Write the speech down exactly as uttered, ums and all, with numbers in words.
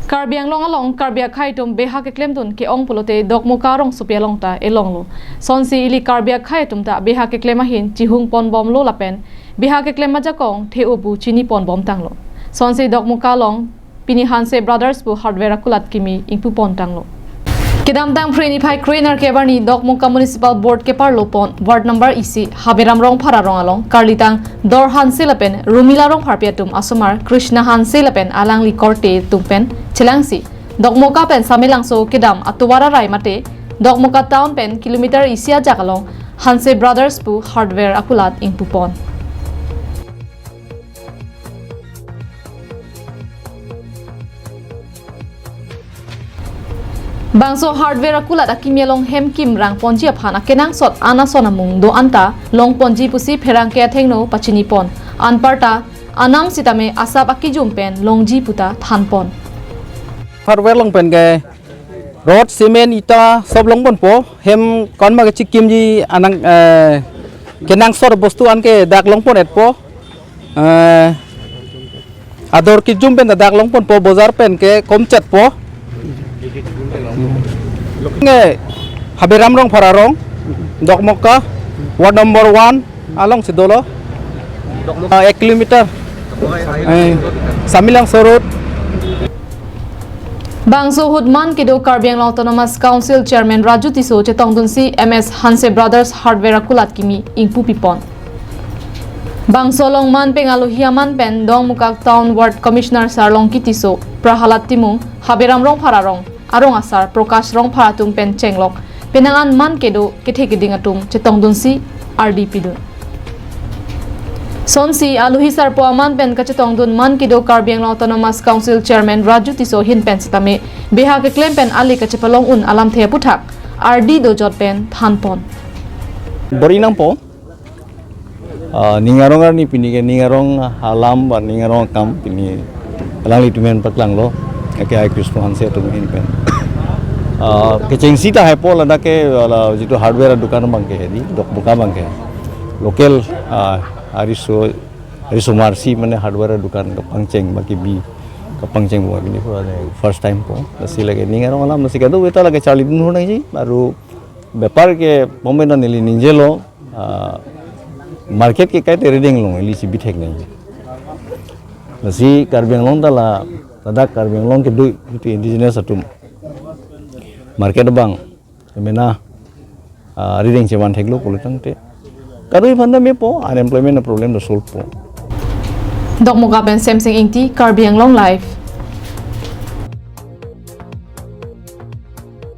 Karbi Anglong along Karbi akhei atum beha keklemdun ke-ong pulote Dokmoka rongsopi along ta elonglo. Sonsi ili Karbi akhei atum ta beha keklem ahin chihung ponbomlo lapen beha keklem ajakong the-o pu chini ponbomtanglo. Sonsi Dokmoka along pini Hanse Brothers pu hardware akulat kimi ingpu pontanglo. Kedamtang Phre niphai kre-nerkep arni Dokmoka Municipal Board keparlo pon ward number isi Haberam Rongphar arong along karlitang Dor Hanse lapen Rumila Rongpharpi atum asomar Krishna Hanse lapen alangli korte atum pen chelangsi Dokmoka pen Samelangso kedam atovar arai mate Dokmoka town pen kilometer isi ajak along Hanse Brothers pu hardware akulat ingpu pon. Bangso hardware akulat akimi along hem kimrang ponji aphan akenangsot an ason amung do-an ta long ponji pusi pherangke athengno pachini pon. Anparta anam sitame asap akijum pen longji puta than pon. Hardware along pen ke rod, cement, ita sob long ponpo, hem konma kechikimji anang, eh, kenangsot bostu anke dak long pon-etpo. Eh, ador kijum pen dak long ponpo, bojar pen ke komchetpo. Nge Haberam Rongphar arong, Dokmoka, ward number one alongsi dolo. Ah, ek kilometer. Eh, Samelangso road. Bangso ahut man kedo Karbi Anglong Autonomous Council Chairman Raju Tisso chetongdunsi M S Hanse Brothers Hardware akulat kimi ingpu pipon. Bangso along man pen alohi aman pen Dokmoka Town Ward Commissioner Sarlongki Tisso, Prahalad Timung, Haberam Rongphar arong, arong asar Prakash Rongphar atum pen chenglok, penang an man kedo kethe keding atum chetongdunsi ardi pidun. Sonsi alohi sarpo aman pen kachetongdun man kedo Karbi Anglong Autonomous Council Chairman Raju Tisso ahin pen sitame beha keklem pen ale kachepalong un alamthe aputhak ardi dojot pen than pon. Bor-i nangpo. Ah, ning arong arni pini ke ning arong alam ba ning arong akam pini alanglitum ahin paklanglo. Ake ai Krishna Hanse atum ahin pen. Ah, kechengsi ta haipo ladak ke la jitu hardware dukan abang ke hedi, Dokmoka abang ke. Local, ah, ariso, ariso marsi mane hardware dukan kapangcheng ba kebi, kapangcheng ba pini pura first time po. Lasi lake ning arong alam lasi kado beta lake charlidun ho nangji, baru bepar ke bombe na neli ningjelo, ah, market ke kaite rideng long, ili si bithek nangji. Lasi Karbi Anglong ta la, ladak Karbi Anglong kedo itu indigenous atum. Market abang, emena, ah, rideng chevan theklo pulo tangte. Kado-i aphan ta mepo, unemployment problem ta solve po. Dokmoka pen Semsing Ingti, Karbi Anglong Live,